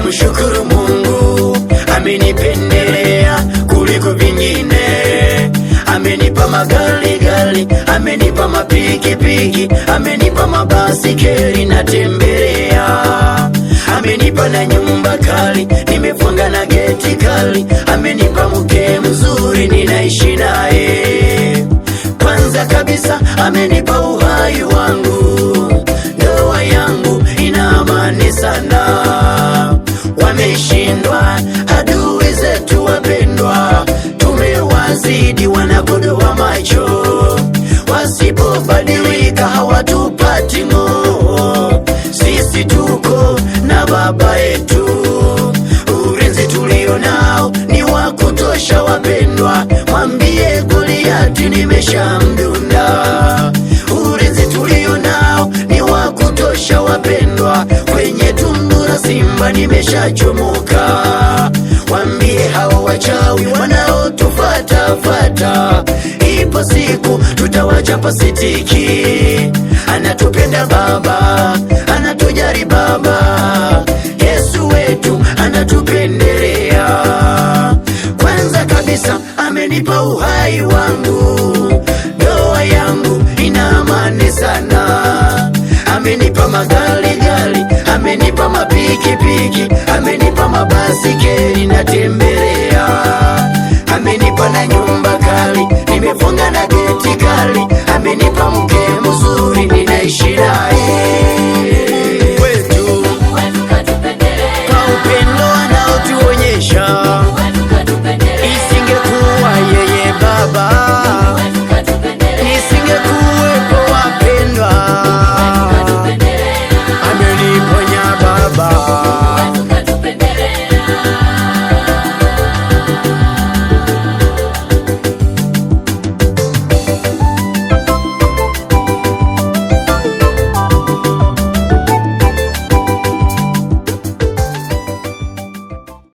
Namshukuru Mungu amenipendelea kuliko vingine, amenipa magari gari, amenipa mapikipiki, amenipa mabasikeli natembelea, amenipa na nyumba kali, nimefunga na geti kali, amenipa mke mzuri ninaishi naye. Kwanza kabisa amenipa uhai wangu, ndoa yangu ina amani sana. Wameshindwa adui zetu wapendwa, tumewazidi wanakodoa macho, wasipobadilika hawatupati ng'oo. Sisi tuko na baba yetu, ulinzi tulio nao ni wa kutosha wapendwa, mwambie Goliati nimeshamdunda. Ulinzi tulio nao ni wa kutosha wapendwa, kwenye tundu la simba nimeshachomoka. Wambie hao wachawi wanaotufatafata, ipo siku tutawachapa sitiki. Anatupenda Baba, anatujali Baba, Yesu wetu anatupendelea. Kwanza kabisa amenipa uhai wangu, ndoa yangu ina amani sana. Amenipa magari gari, amenipa mapikipiki, amenipa mabasikeli natembelea, amenipa na nyumba kali, nimefunga na geti.